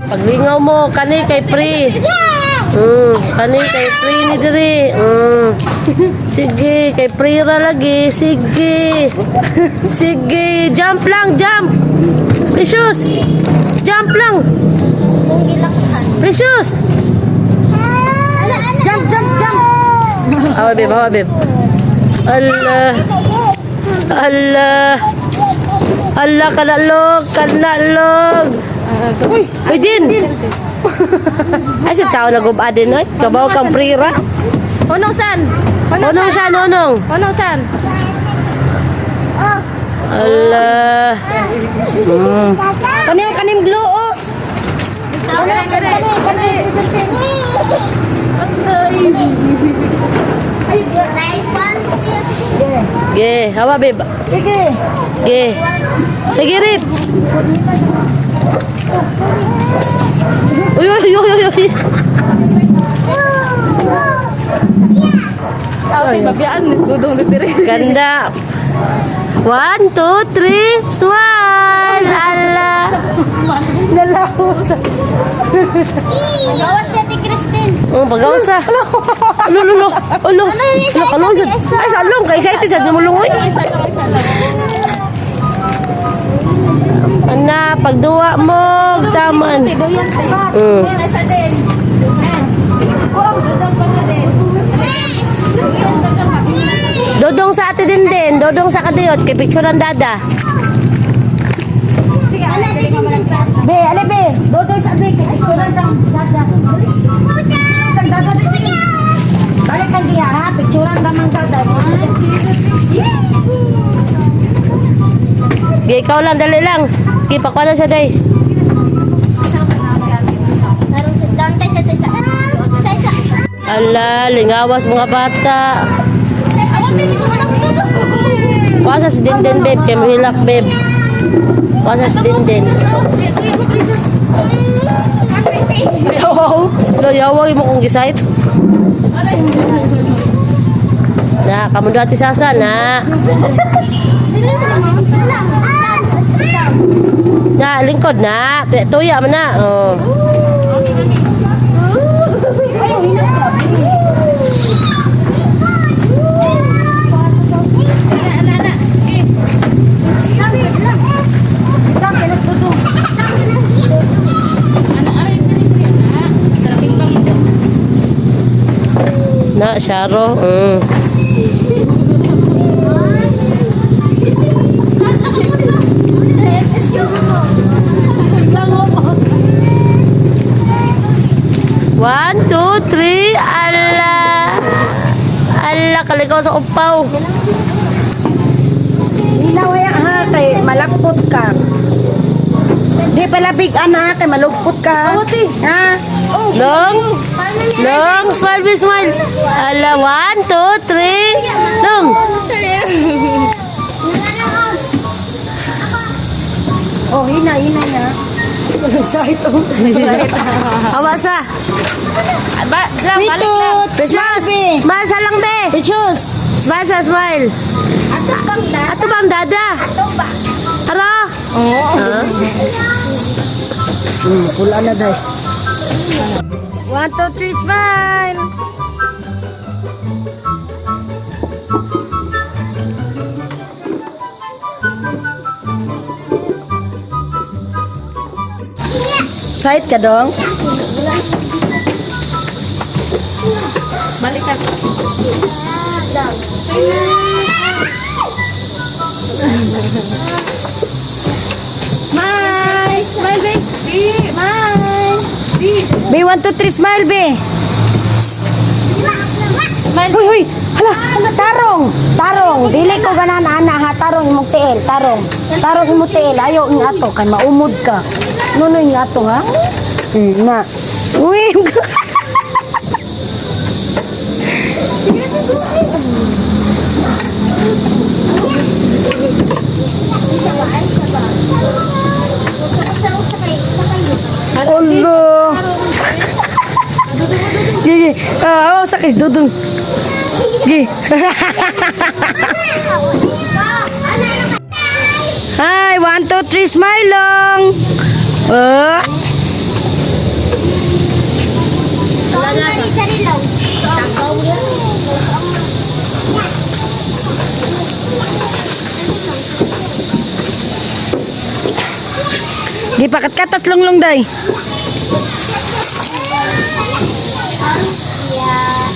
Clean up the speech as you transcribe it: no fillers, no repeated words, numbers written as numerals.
Paglingaw mo, kani kay free. Kani kay free ni diri. Sige, kay free ra lagi. Sige. Sige, jump lang, jump. Precious. Jump lang. Precious. Jump, jump, jump. Awa, babe, awa, babe. Allah. Allah. Allah, kanalog, kanalog. Uy, uy, din. Ay, si tao nag-uba din, oy. Kabaw kang prira. Unong san? Unong siya, unong. Unong san? Allah. Kanim kanim glue oh. Kani kani kani. Ge, hawa, babe. Sige. Ge. Sige, Rip. Uy, uy, uy, uy, uy. Ay, mabiyaan ni Dudong diri. Ganda. One, two, three, smile. Allah. Nalaho sa. Gawas si Ate Christine. Oh, pag-awsa. Ulo, ulo, ulo. Ulo. Ulo, kalong sad. Ay, sa along. Kay excited sad. Namulong, oy. Ana, pagduwa mo, taman. Dodong sa ate din din. Dodong sa kadiyot. Kay picture ang dada. Be, ale be. Dodong sa be, picturean sa dada. Sa dada dili. Balik kang diha ha, picturean ka mang dada. Gi, ikaw lang, dali lang. Gi, pakuha na siya, day. Tarong sa Dante sa sa sa isa. Ala, lingawas mga bata. Kuha sa si Dindin, babe. Kay mahilak, babe. Kuha sa si Dindin. Yawaw. Lo, yawaw mo kong gisait. Na, kamundo ati sasa, na. Na, lingkod na. Tuya man na. Oh. Na, Sharo. One, two, three. Ala. Ala, kaligaw sa upaw. Hinawaya ha kay malapot ka. Di pala big ana kay malugpot ka. Ha? Long. Long. Smile, be smile. Ala, one, two, three. Long. Oh, hina hina na. Sa ito. Awa sa. Ba, lang, balik lang. Smile. Smile sa lang, be. Pictures. Smile sa smile. Ato bang da? Ato bang dada? Ato ba? Ara. Oo. Ha? Pula na day. One, two, three, smile. Side ka dong? Balik ka. Smile! Smile, babe! Smile! B, one, two, three, smile, B. Smile. Huy, huy. Hala, hala, tarong. Tarong. Dili ko ganan ana ha, tarong imong tiil, tarong. Tarong imong tiil, ayo ing ato kay maumod ka. Nuno ing ato ha? Na. Uy. Isa ba? Ay, isa ba? Sa kay, sa kayo. Olo. Gigi. Ah, oh, sakit dudong. Gi. Hi, one, two, three, smile long. Oh. Ipakatkatas lunglong, day. Yeah.